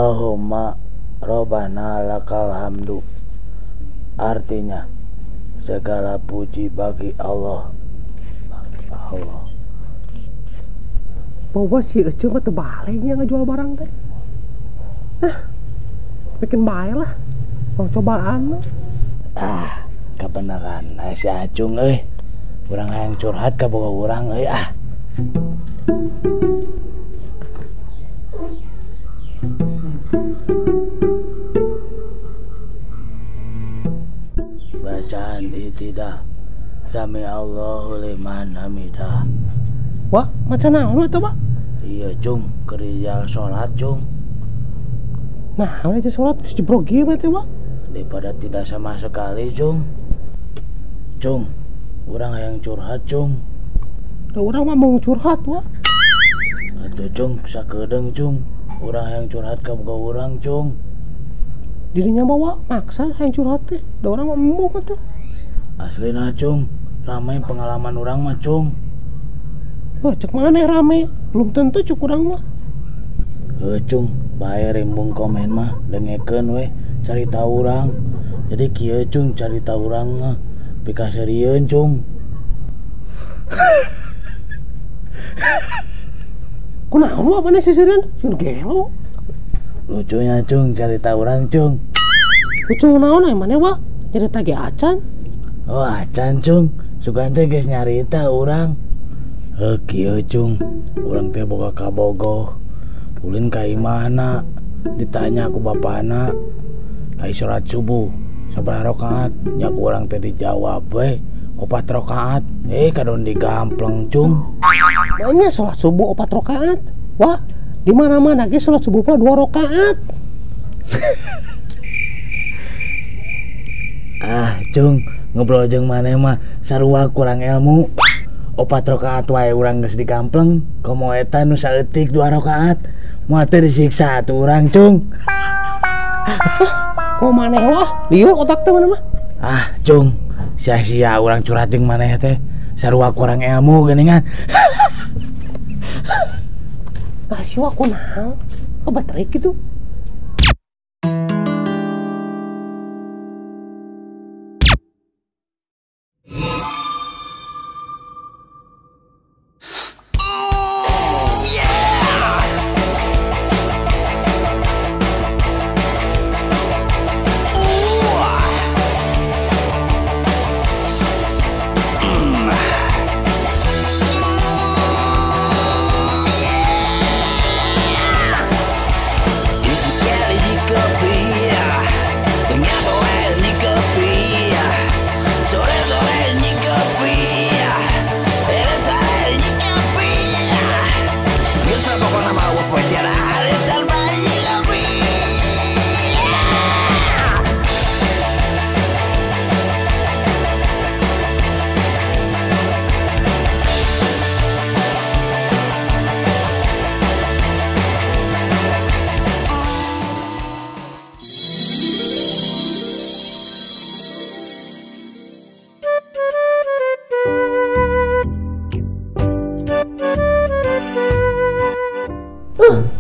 Allahumma robbana lakal hamdu. Artinya segala puji bagi Allah. Allah. Bawa si Ece mah teu balik nya ngajual barang teh. Nah, bikin bae lah. Mau cobaan mah. Ah, kebenaran si Acung euy. Urang hayang curhat ka boga urang euy ah. Bacaan itidah sami Allahu liman hamidah. Wah, maca naon eta, Pak? Iya, Cung, kerja salat, Cung. Nah, itu salat geus jebrog ieu teh, Pak. Daripada tidak sama sekali, Cung. Cung, urang hayang curhat, Cung. Da urang mah mau curhat, Wak. Atuh, Cung, sakedeung, Cung. Urang hayang curhat ka boga urang, Cung. Dirinya bawa maksa hayang curhat teh. Da urang mah embung atuh. Aslina, Cung, ramai pengalaman urang mah, Cung. Wah, cek mana rame? Belum tentu cek urang mah. Heuh, Cung, bae rimbung komen mah dengekeun we carita urang. Jadi kieu, Cung, carita urang mah pikaseurieun, Cung. Kunaon wa maneh siseureun? Sieun gelo. Lucunya, Cung, carita urang, Cung. Lucu naon aya maneh wa? Nyarita ge acan. Oh, acan, Cung. Sugan teh geus nyarita urang. Heuh, kieu, Cung. Urang teh boga kabogoh. Ulin ka imahna, ditanya ku bapana, ka salat subuh sabaraha rakaat? Nya ku urang teh dijawab we, 4 rakaat. Kadon digampleng, Cung. Banyak salat subuh 4 rakaat. Wah, di mana-mana ge salat subuh mah 2 rakaat. Ah, Cung, ngobrol jeung maneh mah sarua kurang ilmu. 4 rakaat wae urang geus digampleng, komo eta nu saeutik 2 rakaat. Moal teh disiksa atuh urang, Cung. Kok maneh wah, liur otak teh maneh mah. Ah, Cung, sia-sia urang curhat jeung maneh teh. Sarua kurang ilmu geuningan. Ah, si wa kunaon? Kok baterai gitu?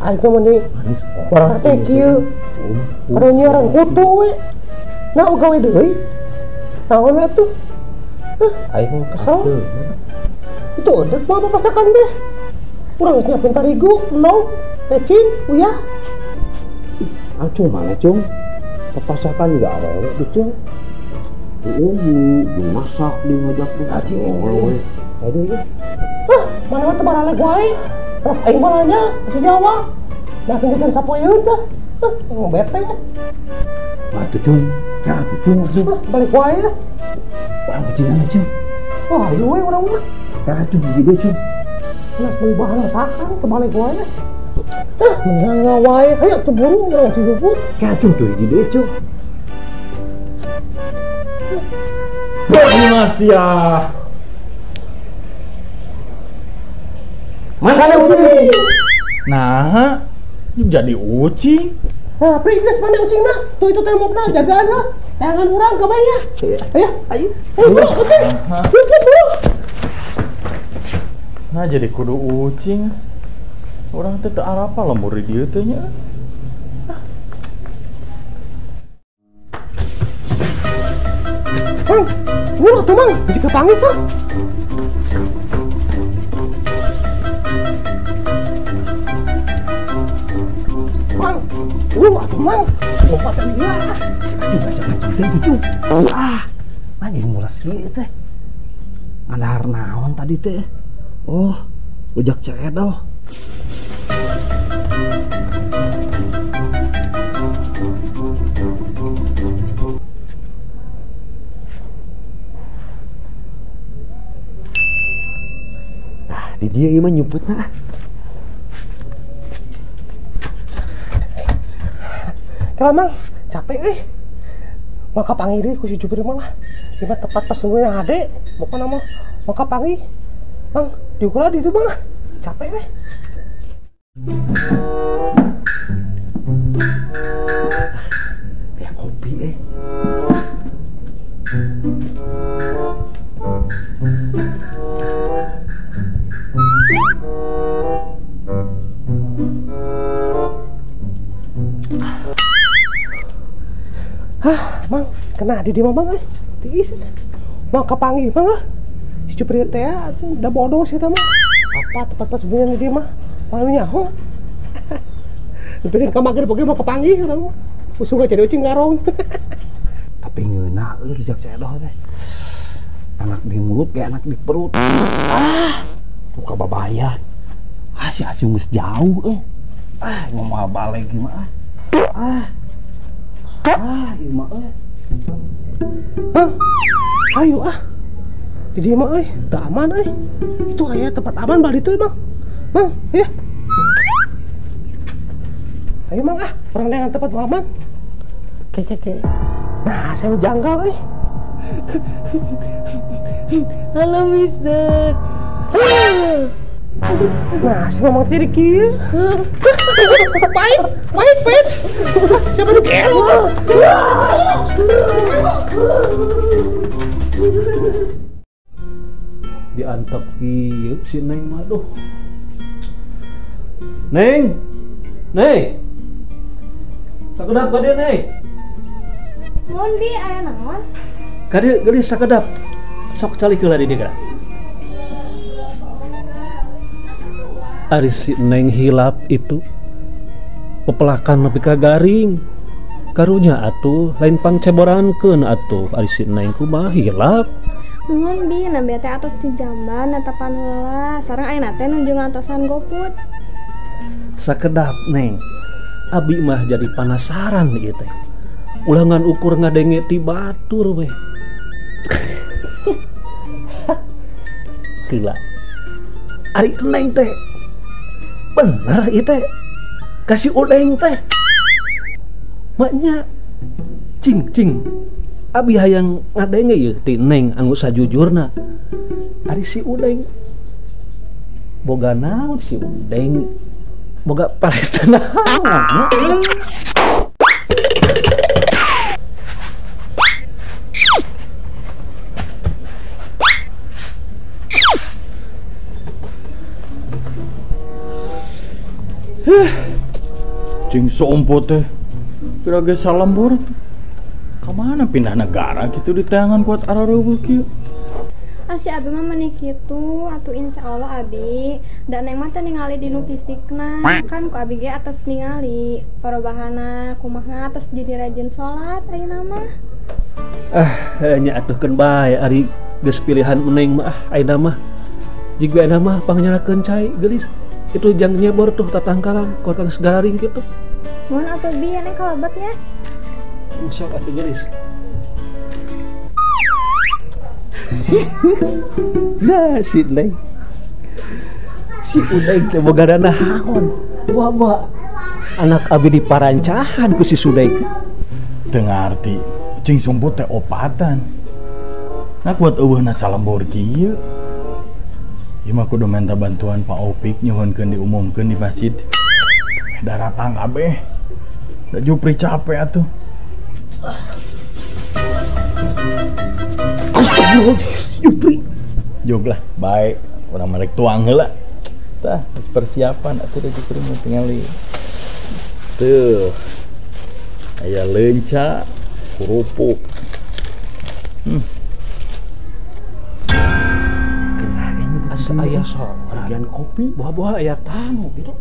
Aing mah meni barang teh kieu. Kada nyiaran kutu we. Nah, gawe deui. Naon we atuh? Aing kesel. Itu odek mah papasakan teh. Urang geus nyiapkeun tarigu, endog, pecin, uyah. Acung mana, Cung? Papasakan juga awewe tuh, Cung. Jeung masak di ngajak tuh. Acing we. Aduh. Ah, mana mah teu baraleg wae. Terus aing balanya masih Jawa. Nah, jajan sapoeun teh. Hah, mau bete. Waduh, Cung. Capek, Cung. Balik wae lah. Wah, kucingan, Cung. Wah, ayo we urang mah. Tah, Cung, hiji deui, Cung. Geus meuli bahan masakan teu balik wae. Hah, menang wae. Hayo teu buru urang dijemput. Ka, Cung, tuh hiji deui, Cung. Mas ya. Mana ucing? Nah, jadi ucing. Nah, pri geus mana ucing mah? Tuh itu tembokna jagaan lah. Tangan urang kabehnya. Ayo, ayo. Ayo buru ucing. Buru, buru. Nah, jadi kudu ucing. Urang teh teu arapa lembur di dieu teh nya. Wah, tuh Mang, bisa kepanggil tuh. Mang, wah tuh Mang, lompat tadi ya. Aduh, ngaceng-ngaceng teh itu, Cung. Ah, lagi mulas kieu teh. Ngadahar naon tadi teh? Oh, rujak cedoh. Nah, di dia ieu mah nyumputna. Kela Mang, capek euy. Maka panggil deui ku si Jupri mah lah. Ieu mah tempat persembunyian hade, pokona mah maka panggil. Mang, diukur di itu Bang. Capek weh. Ya kopi eh. Hah, Mang, kena di dia Mang euy. Tiis. Mau kapanggih Mang ah. Si Jupri teh udah bodoh sih mah. Apa tempat persembunyian di dia mah? Palu nyaho. Dipikir ka mager pokoknya mau kepanggih urang mah. Usung jadi ucing garong. Tapi ngeunah euy rujak cedoh teh. Anak di mulut kayak anak di perut. Ah, buka babayan. Ah, si Acung geus jauh euy. Ah, ngomong balik gimana? Ah. Ah, ieu mah euy. Hah? Ayo ah. Di dia mah euy, teu aman euy. Itu aya tempat aman bal ditu Mang. Mang, ya. Ayo Mang ah, orang dengan tempat aman. Ke ke ke. Nah, saya janggal euy. Halo Mister. Nah, si Mamang teh kieu. Pahit, pahit, pahit. Siapa nu gelo? Diantep kieu si Neng mah duh. Neng. Neng. Sakedap ka dieu, Neng. Mun bi aya naon? Ka dieu geulis sakedap. Sok calik heula di dieu geura. Ari si Neng hilap itu pepelakan nepi ka garing. Karunya atuh lain pangceborankeun atuh ari si Neng kumaha hilap. Nuhun bi, nembe teh atos di jamban netapan heula. Sareng ayeuna teh nuju ngantosan GoFood. Sakedap Neng. Abi mah jadi penasaran ieu teh. Ulah ngan ukur ngadenge ti batur weh. Gila. Ari Neng teh bener ieu teh. Kasih udeng teh. Maknya cing cing. Abi hayang ngadenge ieu ti Neng anu sajujurna. Ari si Udeng boga naon si Udeng? Boga palet naon? Cing sompot teh. Kira ge salembur. Kemana pindah negara gitu di tangan kuat arareuweuh kieu. Asih abi mah meuni kitu atuh insyaallah abi. Da Neng mah teh ningali di nu fisikna. Kan ku abi ge atos ningali perubahanna kumaha atos jadi rajin salat ayeuna mah. Ah, nya atuh keun bae ari geus pilihan Neng mah ah ayeuna mah. Jiga ayeuna mah pangnyalakeun cai geulis. Itu jang nyebor tuh tatangkalan korang segararing gitu. Mun atuh bi Neng kalabatnya. Sok atuh geulis. Nah, si Neng. Si Udeng teh boga naon. Wah, wah. Anak abi diparancahan ku si Sudeng. Teu ngarti. Cing sumput teh opatan. Nah kuat eueuhna salembur kieu. Ieu mah kudu minta bantuan Pak Opik nyuhunkeun diumumkeun di masjid. Daratang kabeh. Da Jupri capek atuh. Astagfirullah, Jupri. Jog lah, baik. Urang marek tuang heula. Tah, geus persiapan atuh da Jupri mah tingali. Tuh. Aya leunca, kerupuk. Manis aya sora. Bagian kopi, buah-buah aya tamu gitu.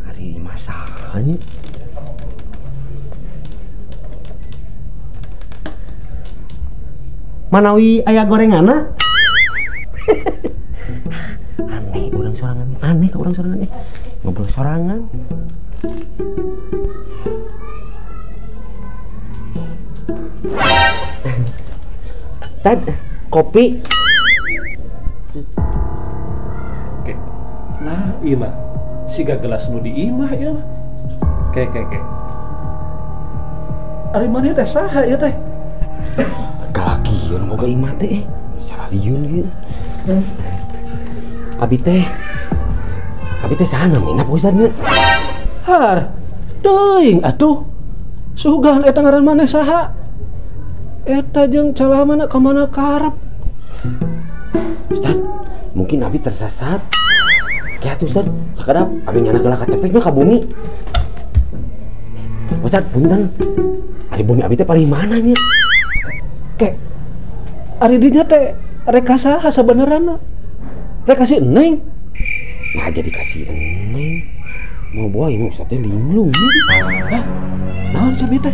Ari masanya. Manawi aya gorenganna? Aneh urang sorangan, aneh ka urang sorangan ngobrol sorangan. Tad, kopi. Oke. Nah, ieu mah siga gelas nu di imah ieu mah. Ke. Ari maneh teh saha ieu teh? Kalakieun boga imah teh, saralieun ieu. Abi teh saha namina Pak Ustad nya? Har, teuing atuh. Sugan eta ngaran maneh saha? Eta jeung calamana ka mana karep? Ustad, mungkin abi tersesat. Kieu atuh Ustad, sakedap abi nyana geula KTP nya ka bumi. Ustad, punten. Ari bumi abi teh paling mana nya? Ke, ari dinya teh rek ka saha sabenerna? Rek ka si Neng. Nah, jadi kasih Neng. Mau buah ini Ustad teh linglung. Hah? Naon si abi teh?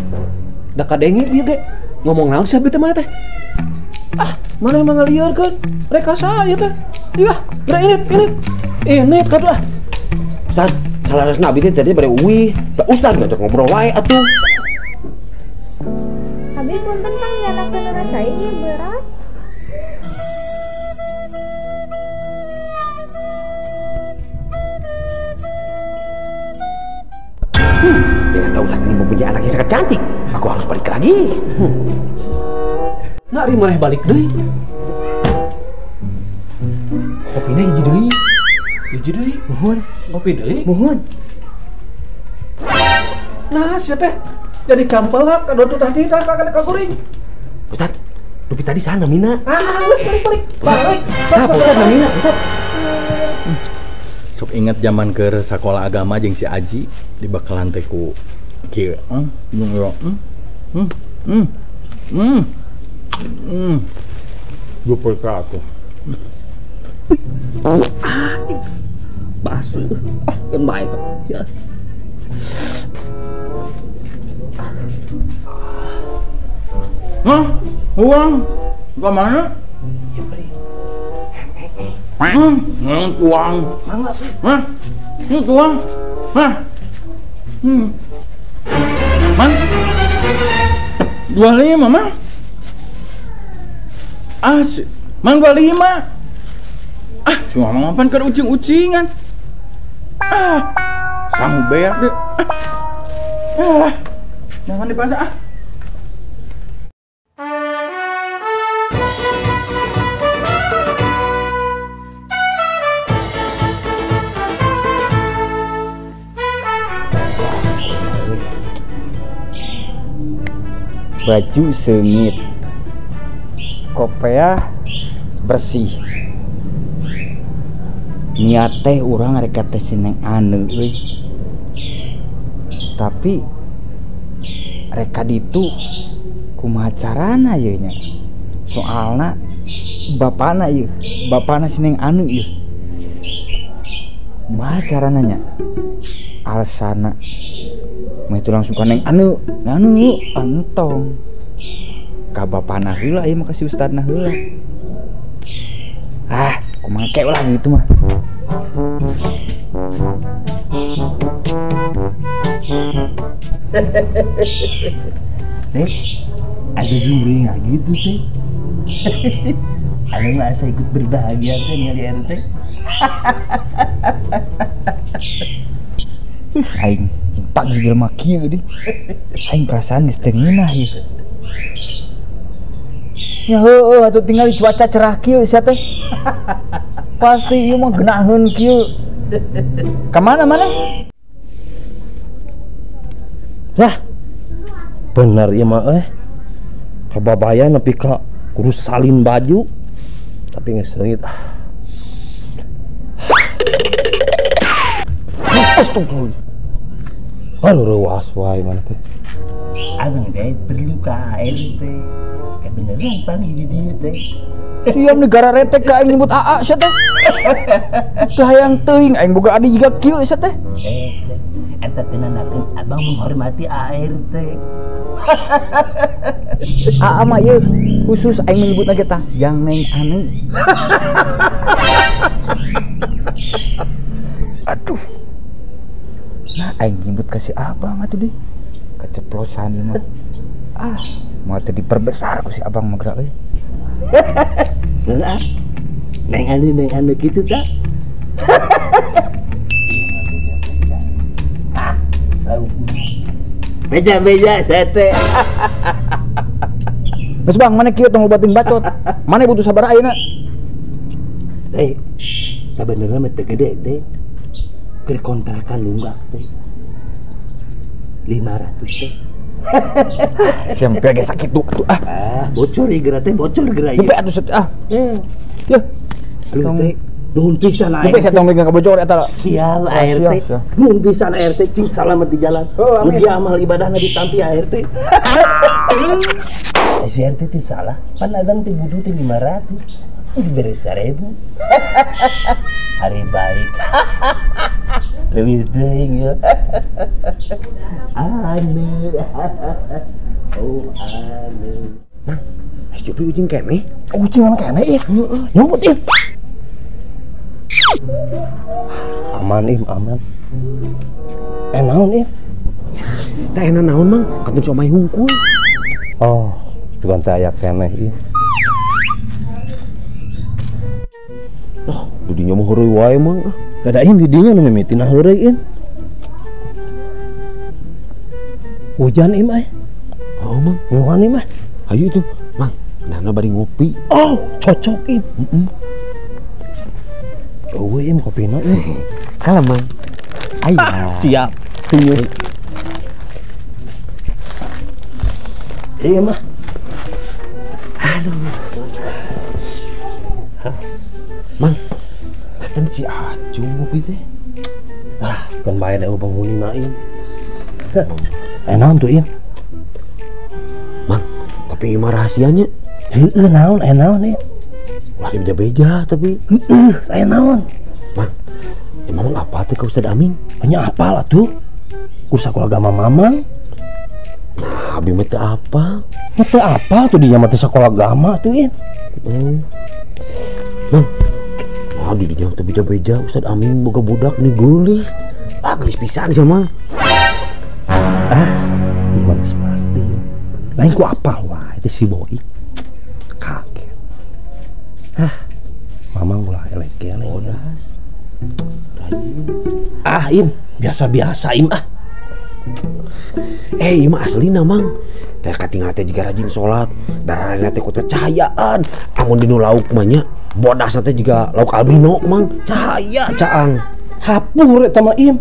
Da kadenge ieu teh. Ngomong naon sih abi teh mana teh? Ah, mana emang ngalieurkeun? Rek ka saha ieu teh? Iya, rek init katuh ah. Ustad, salarasna abi teh tadi bade uih. Da Ustad ngajak ngobrol wae atuh. Abi punten tang nyanakeun cai ieu berat. Ternyata Ustad ini mempunyai anak yang sangat cantik. Aku harus balik lagi. Nak ari maneh balik deui. Kopina hiji deui. Hiji deui? Muhun. Kopi deui? Muhun. Nah, sia teh jadi campelak ka dotu tadi tah ka kuring. Ustad, dupi tadi sana namina. Ah, geus balik. Balik. Nah, Ustad namina, Ustad. Sok inget zaman ke sekolah agama jeung si Aji di bakalan teh ku kieu. Gue ka atuh. Ah, basuh. Ah, kan baik. Ya. Hah? Uang? Ke mana? Ya beri. Uang. Hah? Ini uang. Hah? Man? 25, Man? Ah, si Man 25. Ah, si Mamang pan keur ucing-ucingan. Ah, sangu beak deh. Ah, jangan dipaksa ah. Baju sengit, kopiah bersih. Niat teh urang rek teh si Neng Ane euy. Tapi rek ka ditu kumaha carana ieu nya? Soalna bapana ieu, bapana si Neng Ane ieu. Kumaha carana nya? Alsana mah itu langsung ka Neng Ane, Ane entong. Ka bapana heula ieu mah ka si ustadna heula. Ah, kumaha ke ulah gitu mah. Teh, ada sumringah gitu teh. Ada nggak asa ikut berbahagia teh nih di RT. Aing jempak di jelema kieu deh. Aing perasaan geus teu ngeunah ieu. Ya heueuh atuh tinggal di cuaca cerah kieu sia teh. Pasti ieu mah geunaheun kieu. Ka mana maneh? Lah. Bener ieu mah euy. Kababayan nepi ka kudu salin baju. Tapi geus seungit ah. Astagfirullah. Aduh reuas wae mana teh. Abang teh perlu ka ART. Kebeneran panggil di dia teh. Siap negara retek ka aing nyebut AA sia teh. Teu hayang teuing aing boga adi jiga kieu sia teh. Eta teh nandakeun abang menghormati ART. AA mah ieu khusus aing menyebutna ge tah jang Neng Anu. Aduh. Nah aing nyebut ka si abang atuh deh. Keceplosan ieu mah. Ah, mau teh diperbesar ku si abang mah geura euy. Heeh. Neng Anu kitu tah. Ah, beja-beja saya teh. Geus Bang, mana kieu tong lobatin bacot. Mana butuh sabar ayeuna? Sabenerna mah teu gede teh. Keur kontrakan nunggak teh. 500 teh. Siapa ge sakitu atuh ah. Ah, bocor ieu geura teh, bocor geura ieu. Sampai atuh ah. Ya. Aduh teh, nuhun pisan ART. Sampai saya tong megang kabojor eta. Sial ART. Nuhun pisan ART, cing salamet di jalan. Mugi amal ibadahna ditampi ART. Si RT teh salah. Pan abang teh butuh teh 500. Dibere 1000. Hari baik. Lebih teuing ya. Anu. Oh anu. Mang, si Jupri ucing keneh. Ucing mana keneh ih? Nyumput ih. Aman im, aman. Naon im? Teh enak naon Mang, kantun somai hungkul. Oh, bukan saya keneh ih. Oh, didinya mah heureuy wae Mang. Gada im didinya nu mimitina heureuy im. Hujan im euy. Oh Mang, nuhun im ah. Hayu tuh, Mang, nana bari ngopi. Oh, cocok im. Eueuh im kopina im. Kalem Mang. Aya. Siap. Tunjuk. Iya mah. Aduh. Mang, atan si Acung ngopi teh. Ah, kan bae da penghuni na im. Naon tuh im? Mang, tapi imah rahasianya. Heeh, naon, naon im? Ulah dibeja-beja tapi. Heeh, saya naon. Mang, ya mamang apa teh ka Ustad Amin? Nya apal atuh. Kursa sekolah agama mamang. Nah, abi mah teu apal. Mah teu apal tuh dinya mah teu sekolah agama tuh im. Mang, ah didinya teu beja-beja Ustad Amin boga budak nih geulis. Ah, geulis pisan sih Mang. Ah, imah geus pasti. Lain ku apal wae teh si Boy. Kaget. Hah, mamang ulah elek-elek. Bodas. Rajin. Ah, im, biasa-biasa im ah. Imah aslina Mang. Da katingal teh jiga rajin salat, darahna teh ku cahayaan. Amun dinu lauk mah nya, bodasna teh jiga lauk albino Mang, cahaya caang. Hapur eta mah im.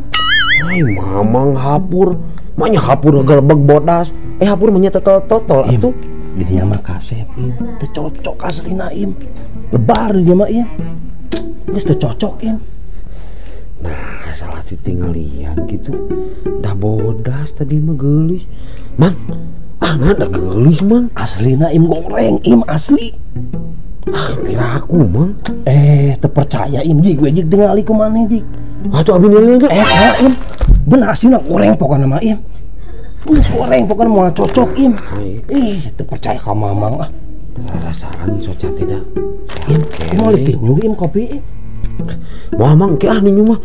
Ai mamang hapur. Manya hapur ngagelebeg bodas. Hapur mah nya totol-totol atuh. Didinya mah kasep im, teu cocok aslina im. Lebar didinya mah im. Geus teu cocok im. Nah, salah ditinggalian gitu. Dah bodas tadi mah geulis. Mang, ah nah dah geulis Mang. Aslina im goreng im asli. Ah, piraku Mang. Teu percaya im jig we jig tingali ku maneh jig. Atuh abi nilai ge. Im. Bener aslina goreng pokona mah im. Geus goreng pokona moal cocok im. Ih, teu percaya ka mamang ah. Rasaan soca teh da. Im, moal ditinju im kopi im. Wah Mang, ke ah ninyu mah.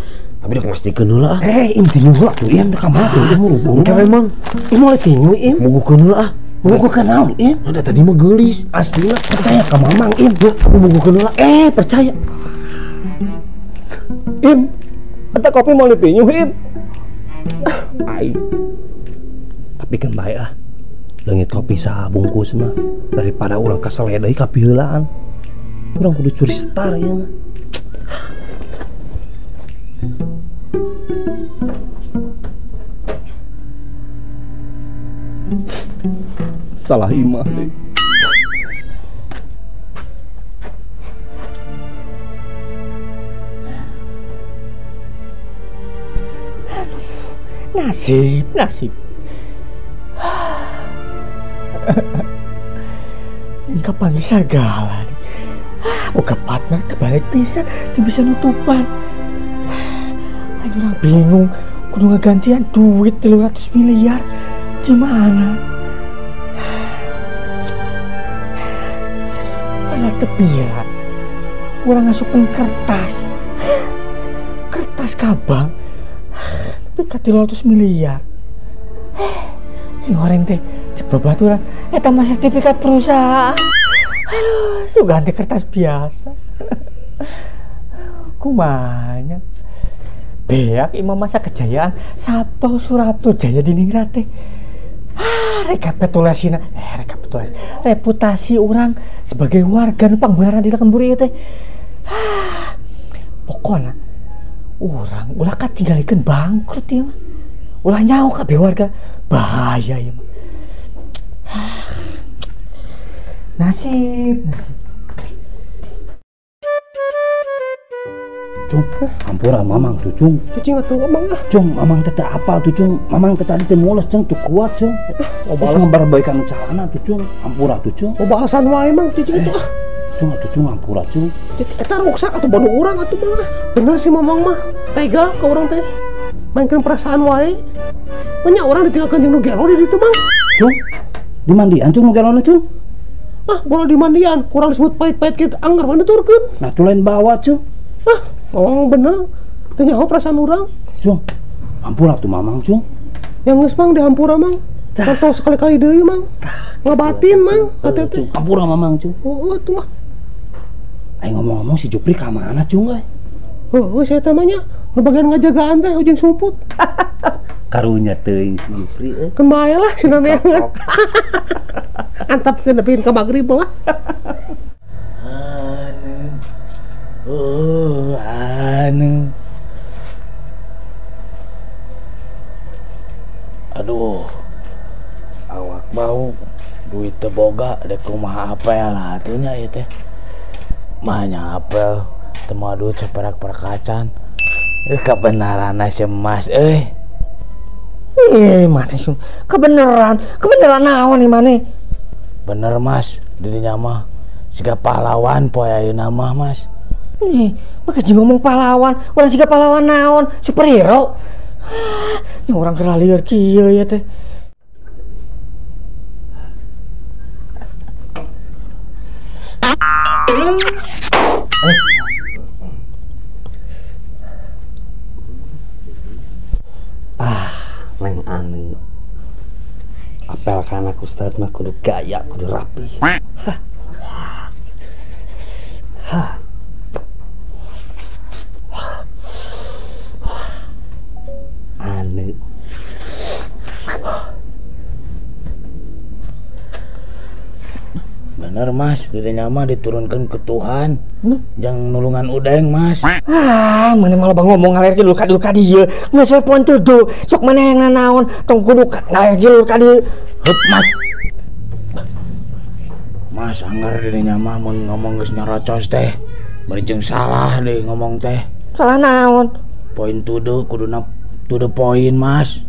Abi dek mastikeun heula ah. Im tinju heula tuh im, ka mana tuh im buru-buru. Engke we Mang. Im moal ditinju im. Mugukeun heula ah. Mugukeun naon im? Ada tadi mah geulis. Aslina percaya ka mamang im. Ya, aku mugukeun heula. Percaya. Im, eta kopi moal ditinju im. Aing. Tapi kan bae ah. Leungit kopi sabungkus mah daripada urang kesel deui ka piheulaan. Urang kudu curi star ieu mah. Salah imah deh. Aduh, nasib, nasib. Yang kapanggih sagala nih. Boga partner kebalik pisan, teu bisa nutupan. Aing urang bingung, kudu ngagantian duit 300 miliar di mana? Mana tepira? Urang ngasupkeun kertas. Kertas ka bank. Tapi ka 300 miliar. Sing horeng teh cek babaturan eta mah sertifikat perusahaan. Aduh, sugan teh kertas biasa. Kumanya. Beak imah masa kejayaan Sabto Surapto Jaya Diningrat teh. Rekapitulasina, rekapitulasi reputasi orang sebagai warga nu pangbeungaran di lembur ieu teh. Pokona urang ulah katinggalikeun bangkrut ieu mah. Ulah nyaho kabeh warga, bahaya ieu mah. Nasib. Cung, hampura mamang tuh cung. Cicing atuh mamang ah. Cung, mamang teh teu apal tuh cung. Mamang teh tadi teh mules cung, tuh kuat cung. Oh, balas ngebarbaikeun calana tuh cung. Hampura tuh cung. Oh, balasan wae mang cicing atuh ah. Cung atuh cung hampura cung. Eta ruksak atuh bodoh urang atuh mang ah. Bener sih mamang mah. Tega ka urang teh. Mainkeun perasaan wae. Banyak orang ditinggalkeun jeung nu gelo di ditu mang. Cung, di mandian cung nu gelona cung. Ah, bola di mandian, kurang disebut pahit-pahit kitu anggar we nuturkeun. Nah, tuh lain bawa cung. Ah, ngomong bener, teu nyaho perasaan urang. Cung, hampura tuh mamang cung. Yang geus mang dihampura mang. Tong sekali-kali deui mang. Ngabatin mang, hate teh. Hampura mamang cung. Heeh tuh mah. Aing ngomong-ngomong si Jupri ka mana cung euy? Heeh, saya teh mah nya nu bagian ngajagaan teh ujung sumput. Karunya teuing si Jupri euy. Keun bae lah cenah neangan. Antapkeun nepikeun ka magrib lah. Oh, anu. Aduh. Awak bau, duit teu boga, dek kumaha apel lah atuh nya ieu teh. Mah nya apel, teu moal duit saperak-perakacan. Kebenaran si Mas euy. Mana sih? Kebenaran, kebenaran naon nih maneh? Bener Mas, dirinya mah siga pahlawan poe ayeuna mah Mas. Nih, maka jeung ngomong pahlawan, urang siga pahlawan naon, superhero. Ini orang keur lieur kieu ya teh. Ah, neng anu. Apel kana ustad mah kudu gaya, kudu rapi. Hah. Hah. Anu. Bener Mas, dirinya mah diturunkan ke Tuhan. Jangan nulungan udeng Mas. Ah, mana malah bang ngomong ngalir dulu ka dieu. Geus we poen tuduh. Sok mana yang nanaon, tong kudu ngalir dulu ka dieu. Hup Mas. Mas anggar dirinya mah mun ngomong geus nyarocos teh. Bari jeung salah deui ngomong teh. Salah naon? Poin tuduh kuduna to the point Mas.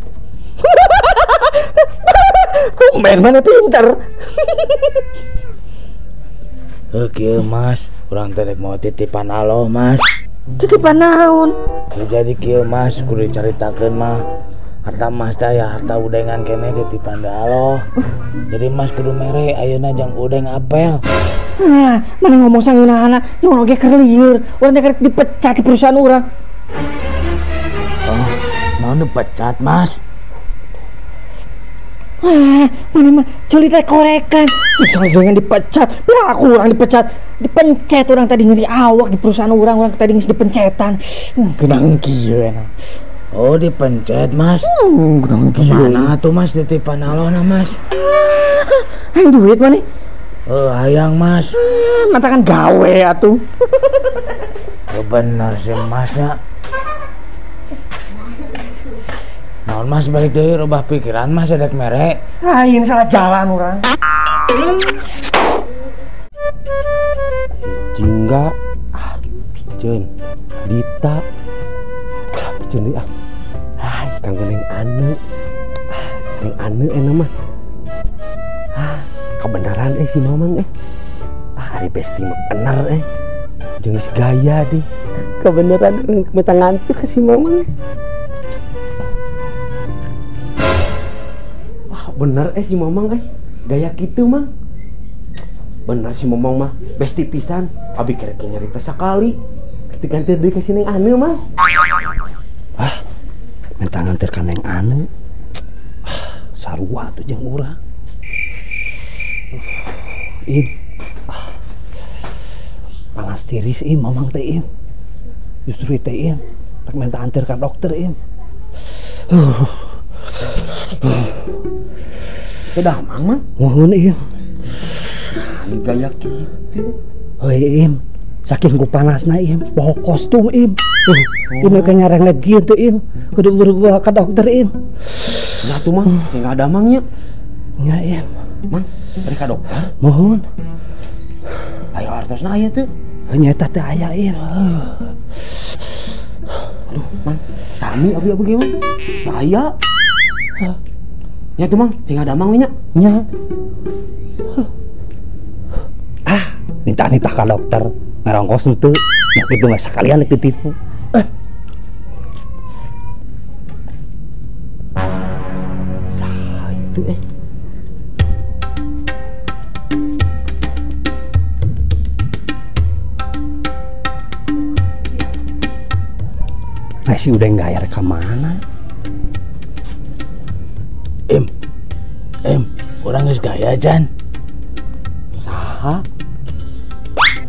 Tumben mana pinter. Oke Mas, urang teh rek mau titipan Allah Mas. Titipan naon? Jadi kieu Mas, kudu dicaritakeun mah. Harta Mas teh ya harta udengan keneh titipan da Allah. Jadi Mas kudu mere ayeuna jang udeng apel. Ah, mana ngomong sangeunahana, nyorong ge keur lieur. Urang teh karek dipecat di perusahaan urang. Oh, naon dipecat Mas? Mana mah ceuli teh korekan. Jangan dipecat. Bila aku orang dipecat, dipencet orang tadi ngeri awak di perusahaan orang, orang tadi geus dipencetan. Geunang kieu enak. Oh, dipencet Mas. Geunang kieu. Mana tuh Mas titipan alona Mas? Hayang duit maneh? Hayang Mas. Matakan gawe atuh. Bener sih Masnya. Naon Mas balik deui rubah pikiran Mas edek mere. Lain salah jalan urang. Jingga ah piceun Dita. Ah piceun deui ah. Ah kanggo neng anu. Ah neng anu enak mah. Ah kebenaran si mamang. Ah Ari besti mah bener Jeung geus gaya deh. Kebeneran minta ngantuk ke si Mamang. Wah, bener si Mamang gaya kitu Mang. Bener si Mamang mah besti pisan. Abi kira-kira nyarita sakali. Geus diganti deui ka si Neng Ane mah. Ah, minta nganter ka Neng Ane. Ah, sarua tuh jeung urang. Im. Ah. Panas tiris Im, Mamang teh Im. Justru teh Im, rek minta anter ka dokter Im. Teu damang Mang. Mohon Im. Nah, gaya kitu. Heuy Im, saking ku panasna Im, poho kostum Im. Im ke nyarenglet kieu teh Im, kudu buru-buru ka dokter Im. Nah tuh Mang, teh enggak damang nya. Nya Im. Mang, bari ka dokter. Mohon. Ayo artosna aya teu? Nyata teh aya Im. Aduh, Mang, sami abi-abi ge Mang. Teu aya. Nya tuh Mang, teh damang we nya. Nya. Ah, nitah-nitah ka dokter, ngarongkos henteu. Nya kitu mah sakalian ditipu. Saha itu Nah, si udah gayar ke mana? Im, Im, urang geus gaya jan. Saha?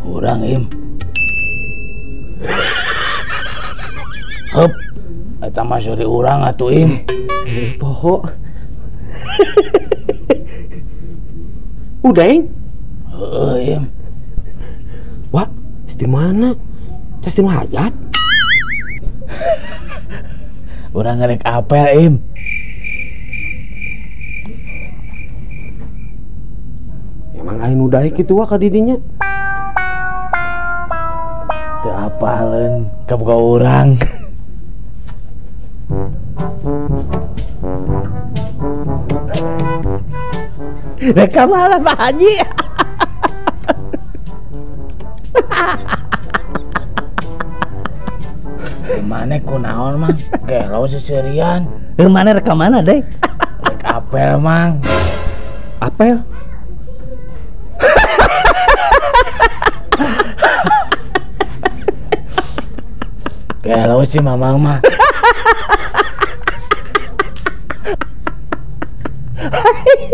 Urang Im. Hup, eta mah seuri urang atuh Im. Poho. Udeng? Heeh, Im. Wah, di mana? Tes di hajat? Urang ngerek apel, Im. Emang aing nu daek kitu wa ka didinya? Teu apaleun kaboga urang. Rek ka mana Pak Haji? Mana kunaon Mang? Gelo seserian. Mana rek ka mana deh? Rek apel Mang. Apel? Gelo sih Mamang mah.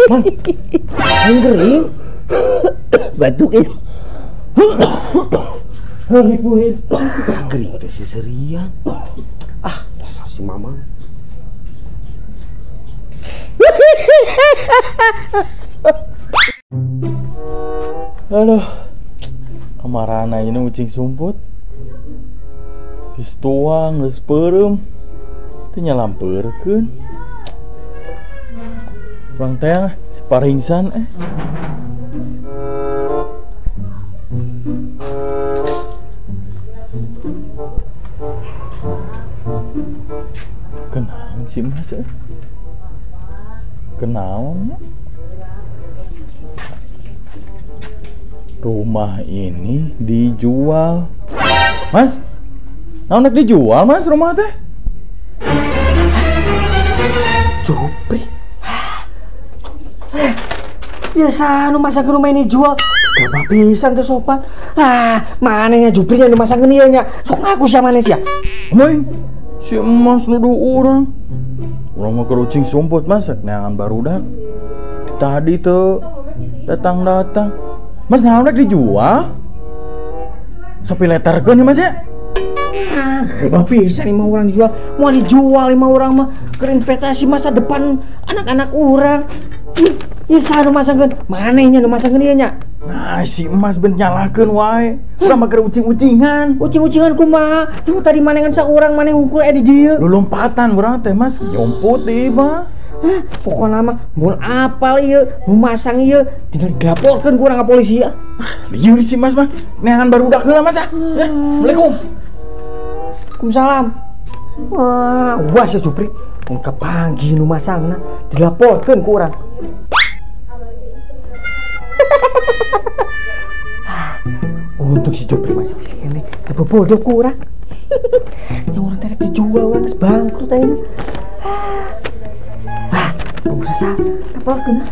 Mang, aing gering. Batuk Im. Ribuin. Gering teh seserian. Ah, dasar si Mamang. Aduh, kamarana ini ucing sumput. Geus tuang, geus peureum. Teu nyalampeurkeun. Urang teh si paringsan Kenaon si Mas Kenaon ya? Rumah ini dijual. Mas, naon rek dijual Mas rumah teh? Jupri. Biasa nu masang rumah ini jual. Gak pisan teu sopan. Ah, manehnya Jupri nya nu masang ieu nya. Sok ngaku sia maneh sia. Moy, si emas nuduh urang. Urang mah keur ucing sumput Mas, neangan barudak. Tadi tuh datang-datang. Mas naon rek dijual? Sapi leterkeun ya Mas ya? Ah, gak bisa nih mah orang dijual. Mau dijual lima orang mah keur investasi masa depan anak-anak orang. Ih, saha nu masangkeun? Manehnya nu masangkeun ieu nya. Nah, si emas ben nyalahkeun wae. Urang mah keur ucing-ucingan. Ucing-ucingan kumaha? Tuh tadi maneh ngan saurang maneh hungkul di dieu. Lulumpatan urang teh Mas, nyumput di imah. Hah, pokona mah mun apal ieu, nu masang ieu tinggal dilaporkeun ku urang ka polisi ya. Lieur si Mas mah. Neangan barudak heula Mas ah. Ya, Assalamualaikum. Waalaikumsalam. Wah, was ya Jupri. Mun kapanggih nu masangna dilaporkeun ku urang. Untung si Jopri masih bisa kene. Teu bodoh ku urang. Yang orang teh dijual urang geus bangkrut ayeuna. Ah, pengusaha tapelkeun.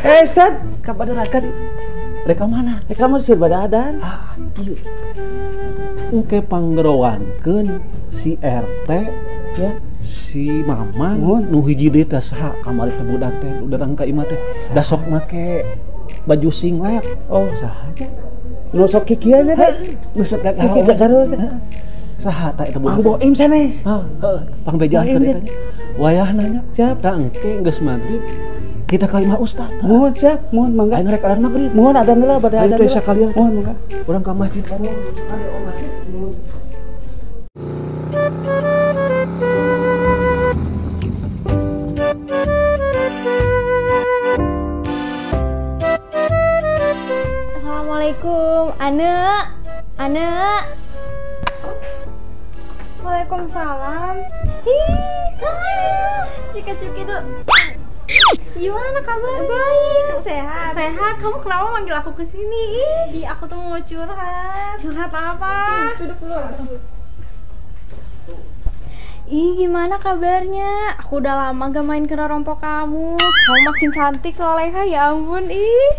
Hey, Ustaz, kapan rakan? Reka mana? Reka Mesir pada adan. Ah, kieu. Engke panggerowankeun si RT ya, si Mamang nu hiji deui teh saha kamari teh budak teh nu datang ka imah teh. Da sok make baju singlet. Oh, saha nya? Nu sok kikieu nya teh. Nu sok garo teh. Saha tah eta budak? Mang Boim sanes. Heeh, pangbejaan teh. Wayahna nya. Siap. Tah engke geus magrib kita ka imah ustad. Mohon siap, mohon mangga. Aing rek adan magrib. Mohon adan heula bade adan. Ayo teh sakalian. Mohon mangga. Urang ka masjid baru. Ada omat. Mohon. Assalamualaikum, Ane. Ane. Waalaikumsalam. Ih, jika cuki tuh. Gimana kabar? Baik. Sehat. Sehat. Kamu kenapa manggil aku ke sini? Ih, aku tuh mau curhat. Curhat apa? Duduk dulu. Ih, gimana kabarnya? Aku udah lama gak main ke rompok kamu. Kamu makin cantik soleha, ya ampun. Ih.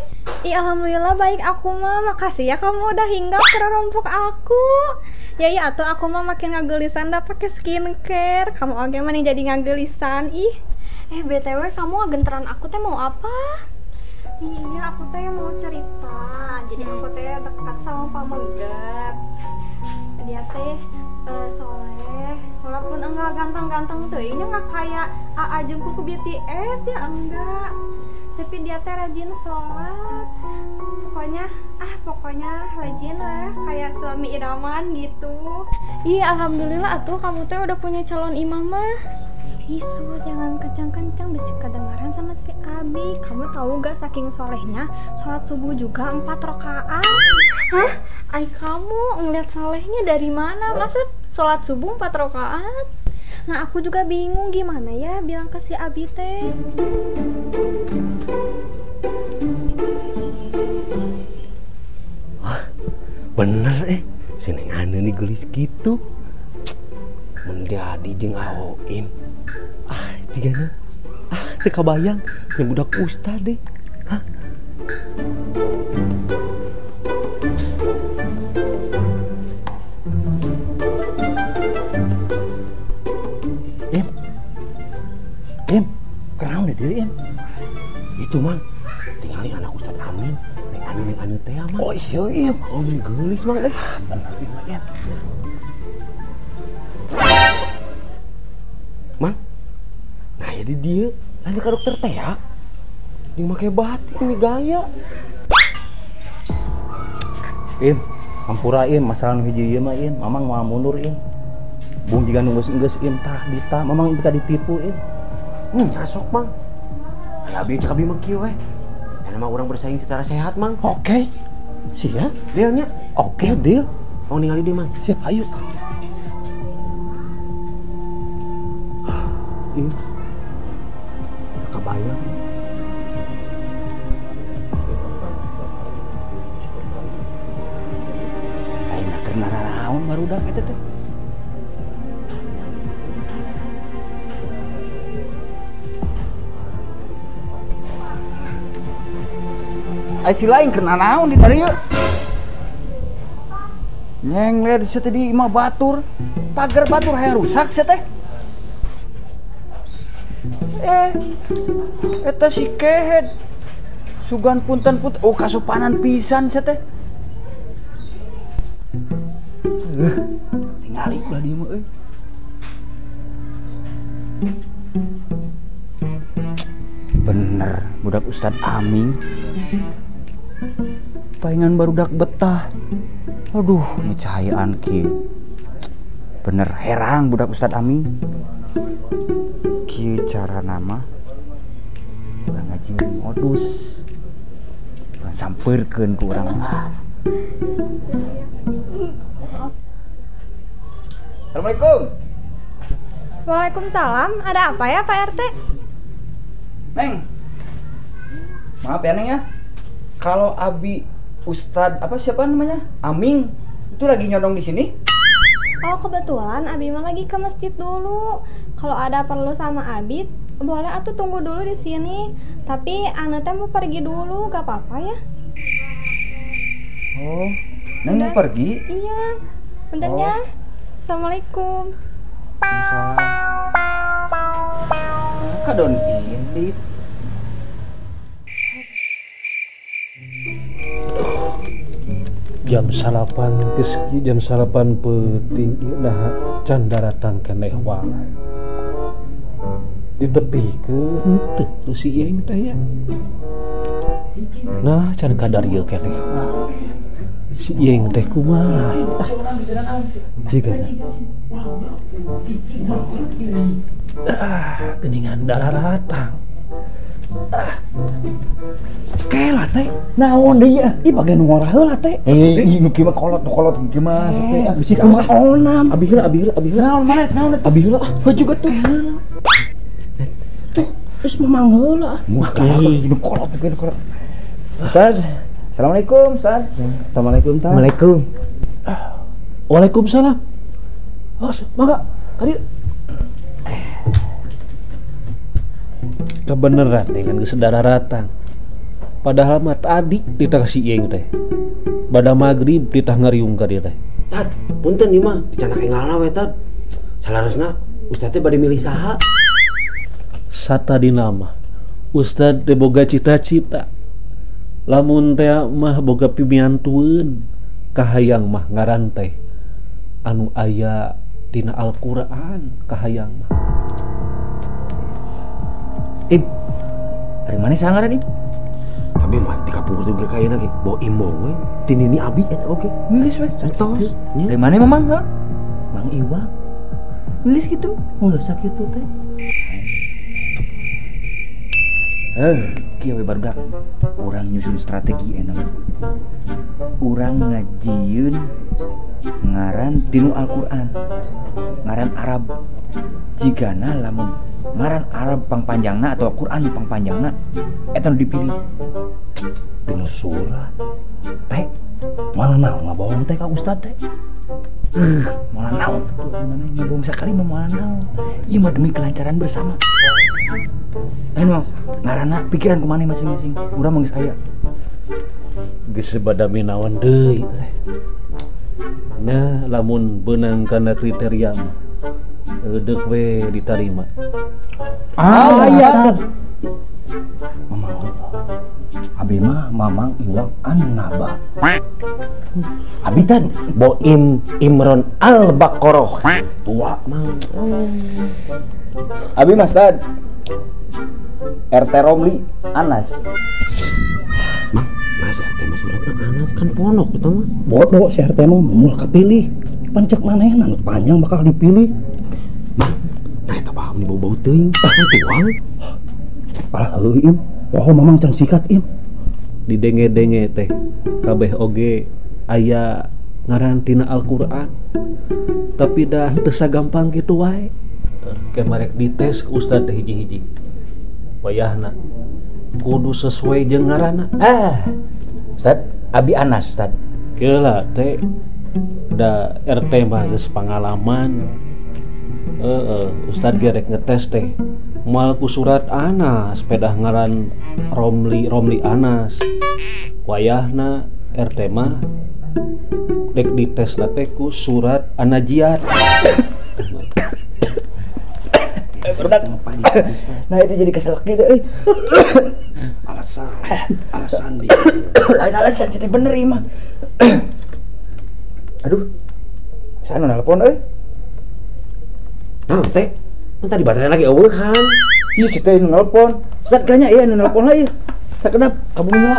Ih, alhamdulillah baik aku mah. Makasih ya kamu udah hinggap ke rompok aku. Ya ya, atau aku mah makin ngagelisan dah pakai skincare. Kamu oke mah nih jadi ngagelisan. Ih. BTW kamu ngagenteran aku teh mau apa? Iya, aku teh mau cerita. Jadi aku teh dekat sama Pak Megat. Dia teh soleh, walaupun enggak ganteng-ganteng tuh, ini enggak kayak AA Jungkook ke BTS ya enggak. Tapi dia teh rajin sholat. Pokoknya, pokoknya rajin lah, kayak suami idaman gitu. Iya, alhamdulillah atuh kamu teh udah punya calon imam mah. Isu, jangan kencang-kencang, bisa kedengaran sama si Abi. Kamu tahu gak saking solehnya, sholat subuh juga 4 rakaat. Hah? Ay, kamu ngeliat solehnya dari mana? Masa sholat subuh 4 rakaat? Nah, aku juga bingung gimana ya bilang ke si Abi teh. Wah, bener si Neng Ane nih gelis gitu. Menjadi jeung Aoim. Ah, tigana. Ah, teu kabayang yang budak ustad deh. Hah? Im. Im, kenaon deui, Im? Itu, Mang. Tingali anak Ustad Amin. Neng Ane teh, Mang. Oh iya, Im. Oh, geulis, Mang. Bener, Im. Mang, nah jadi dia lanjut ke dokter teh ya, dia pakai batik ini gaya. Im, hampura Im, masalah nu hiji ieu mah Im, mamang mau mundur Im. Bung jiga nu geus Im tah dita, mamang bisa ditipu Im. Asok Mang. Abi cek abi mah kieu we. Karena mah urang bersaing secara sehat Mang. Oke. Siap. Dealnya. Oke, deal. Mau ningali dia Mang. Siap, ayo. Ih, udah kebayang. Aing mah keur naraon barudak eta teh. Ai si lain keur nanaon di dieu? Nyengler sia teh di imah batur. Pagar batur hayang rusak sia teh. Eta si kehed sugan punten put, oh kasupanan pisan sia teh. Tingali ulah dieu mah euy. Bener budak Ustad Amin. Palingan barudak betah. Aduh, ini cahayaan kieu. Bener herang budak Ustad Amin. Kieu cara nama urang ngaji modus. Urang sampeurkeun ku urang mah. Assalamualaikum. Waalaikumsalam. Ada apa ya Pak RT? Neng. Maaf ya Neng ya. Kalau Abi Ustad apa siapa namanya? Aming itu lagi nyodong di sini. Oh, kebetulan Abi mah lagi ke masjid dulu. Kalau ada perlu sama Abi, boleh atuh tunggu dulu di sini. Tapi Ana teh mau pergi dulu, gak apa-apa ya? Oh, Neng mau pergi? Iya. Bentar ya. Assalamualaikum. Kadon ini. Jam salapan geus jam salapan peuting nah can daratang keneh wae. Ditepikeun henteu tu si ieu teh nya. Nah can kadar ieu keneh. Si ieu teh kumaha? Jiga. Ah, geuningan daratang. Ah. Kela teh naon deui ya? Ih bagian nu ngorah heula teh. Eh, nu kieu mah kolot, nu kolot kieu mah. Bisi kumaha onam. Abi heula, abi heula, abi heula. Naon mana? Naon eta? Abi heula ah. Heuh juga tuh. Tuh, geus mamang heula. Ih, nu kolot, nu kolot. Ustaz, Assalamualaikum, Ustaz. Assalamualaikum, Ustaz. Waalaikum. Waalaikumsalam. Oh, mangga. Kadi. Kebeneran dengan geus daratang. Padahal mah tadi ditah si Ieng teh. Bada magrib ditah ngariung ka dieu teh. Tad, punten ieu mah dicanak enggalna we tad. Salarasna ustad teh bade milih saha? Satadina mah ustad teh boga cita-cita. Lamun teh mah boga pimiantueun, kahayang mah ngaran teh anu aya dina Al-Qur'an kahayang mah. Im, ari maneh saha ngaran Im? Abi mah di kapungkur teh mereka ayeuna ge bawa imbong we tinini abi eta oge geus we santos dari mana mamang ha Mang Iwa geus kitu geus sakitu teh kieu we barudak urang nyusun strategi enak urang ngajieun ngaran dinu Al-Qur'an ngaran Arab jigana lamun ngaran Arab pangpanjangna atau Quran pangpanjangna eta nu dipilih dinu surat teh malah naon ngabohong teh ka ustad teh malah naon tuh mana ngabohong sakali mah malah naon ieu mah demi kelancaran bersama. Lain mah ngaranna pikiran ku maneh masing-masing urang mah geus aya geus badami naon deui teh. Nah lamun beunang kana kriteria mah deuk we ditarima. Ah iya. Mamang Abi mah Mamang Iwang Annaba. Abi tan Boim Imron Al-Baqarah. Tua mang. Abi Mas Tad. RT Romli Anas. Mang, nah si RT mah suratna Anas kan ponok eta mah. Bodoh si RT mah moal kapilih. Pancek manehna nu panjang bakal dipilih. Mang, nah eta paham di bau-bau teuing. Tuang. Alah heuh Im, poho mamang can sikat Im. Didenge-denge teh kabeh oge aya ngaran tina Al-Qur'an. Tapi dah teu sagampang kitu wae. Kemarek dites ku ustad teh hiji-hiji. Wayahna kudu sesuai jeung ngaranna. Ah. Ustad, Abi Anas Ustad. Keula teh da RT mah geus pangalaman. Ustad ge rek ngetes teh moal ku surat Anas pedah ngaran Romli Romli Anas. Wayahna RT mah rek dites teh ku surat Anajiat. Nah itu jadi keselak gitu euy. Alasan, alasan dia. Lain alasan sih bener ieu mah. Aduh. Saya nu nelpon euy. Nah, teh, kan tadi baterai lagi eueuh kan. Ih, si teh nu nelpon. Ustaz kayaknya iya nu nelpon lah ieu. Sakedap kabung heula.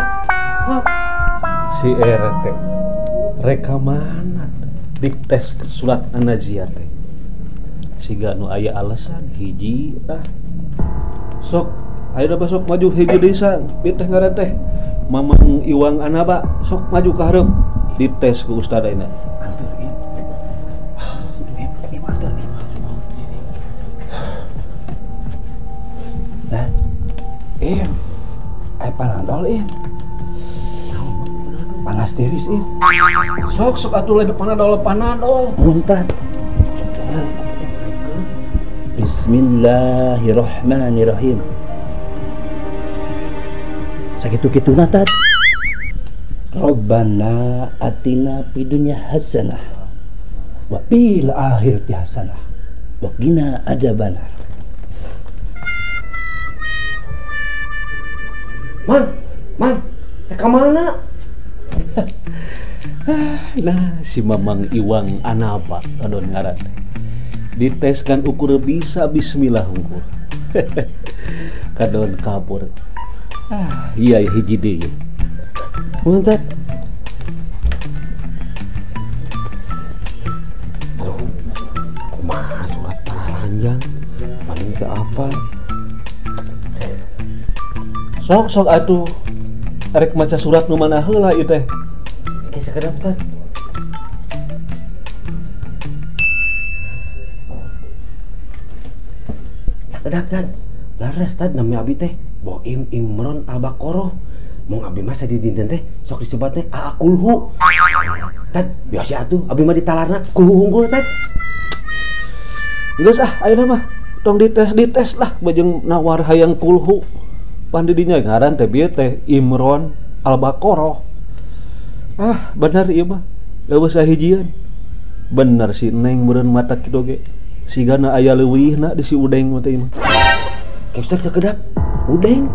Si RT reka mana dites surat An-Naziat teh. Siga nu aya alasan hiji tah. Sok ayeuna besok maju hiji desa ieu teh ngaran teh Mamang Iwang Anaba sok maju ka hareup dites ku ustad ayeuna. Antur ieu. Ieu mah. Im, Panadol im. Panas tiris im. Sok sok atuh lain Panadol Panadol. Ustaz. Bismillahirrahmanirrahim. Sakitu-kituna tat. Rabbana atina fid dunya hasanah wa fil akhirati hasanah wa qina adzabannar. Man, man, ka mana? Nah, si Mamang Iwang Anaba adon ngaran. Diteskan ukur bisa bismillah ukur. Kadon kabur. Ah, iya hiji deui. Mantap. Aduh, kumaha surat paranjang? Paling teu apa? Sok sok atuh. Arek maca surat nu mana heula ieu teh? Ke sakedap teh. Sakedap teh. Laras teh nami abi teh Boim Imron Al-Baqarah. Mong abi mah di dinten teh sok disebat teh aa kulhu. Tad biasa atuh abi mah ditalarna kulhu unggul tad. Geus ah ayeuna mah tong dites-dites lah bajeng nawar hayang kulhu. Pan di dinya ngaran teh bieu teh Imron Al-Baqarah. Ah bener ieu mah leuweuh sahijieun. Bener si Neng meureun mata kitu ge. Sigana aya leuwihna di si Udeng mah teh ieu mah. Ustaz sakedap Udeng.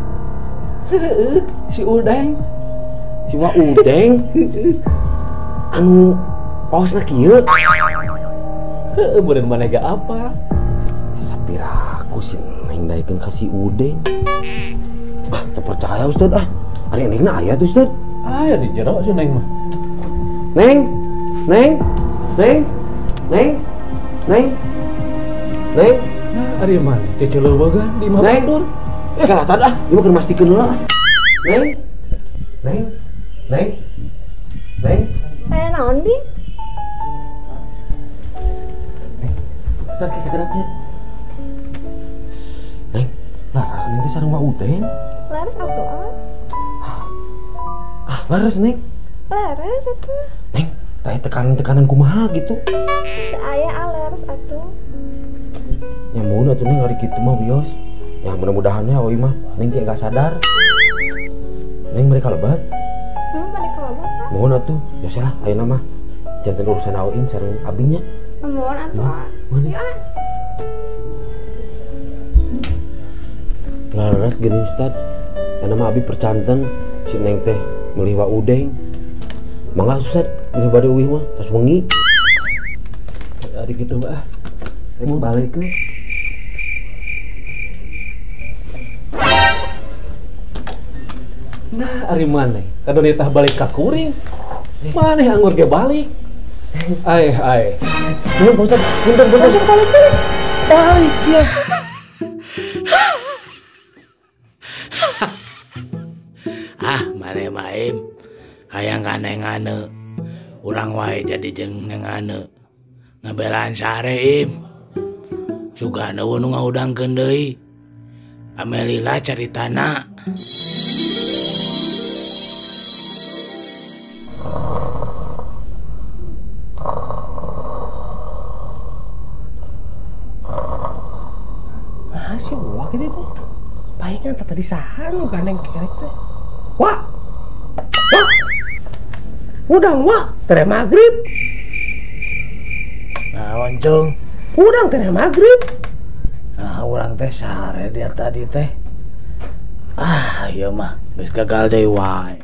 Si Udeng. Si mah Udeng. Anu paosna kieu. Heueuh meureun maneh ge apa? Sapiraku si Neng daekeun ka si Udeng. Ah, teu percaya Ustaz ah. Ari Nengna aya tuh Ustaz. Aya di jero si Neng mah. Neng. Neng. Neng. Neng. Neng. Neng. Nah, ari maneh ceceulewegan di imah batur. Kalatan ah, ieu mah keur mastikeun heula ah. Neng. Neng. Neng. Neng. Aya naon, Bi? Neng. Sakit sakedapnya. Neng, laras neng teh sareng Wa Udeng. Laras atuh ah. Ah, laras Neng. Laras atuh. Neng, teh tekanan-tekanan kumaha gitu. Teu aya ah laras atuh. Nya mun atuh Neng ari kitu mah wios. Ya mudah-mudahan ya oi mah Neng teh enggak sadar. Neng mereka lebat. Mereka lebat, Pak. Mohon atuh, ya salah ayeuna mah janten urusan aoin sareng abinya. Mohon atuh. Ya. Laras gini Ustad. Ayeuna mah abi percanten si Neng teh meuli Wa Udeng. Mangga Ustad, meuli bade uih mah tos wengi. Ari kitu mah ah. Rek balik ke. Nah, ari maneh kadon tah balik ka kuring. Maneh anggur ge balik. Aeh, aeh. Nuhun Pak Ustad, punten punten. Balik balik. Balik ya. Ah, maneh mah im. Hayang ka Neng Ane. Urang wae jadi jeung Neng Ane. Ngabelaan sare im. Sugana eueuh nu ngahudangkeun deui. Amelila caritana. Nah, si Wak ini tuh palingan tadi saha nu gandeng kerek teh. Wak. Wak. Udang wak, tere magrib. Naon, Cung? Udang tere magrib. Nah, urang teh sare dia tadi teh. Ah, ieu mah geus gagal deui wae.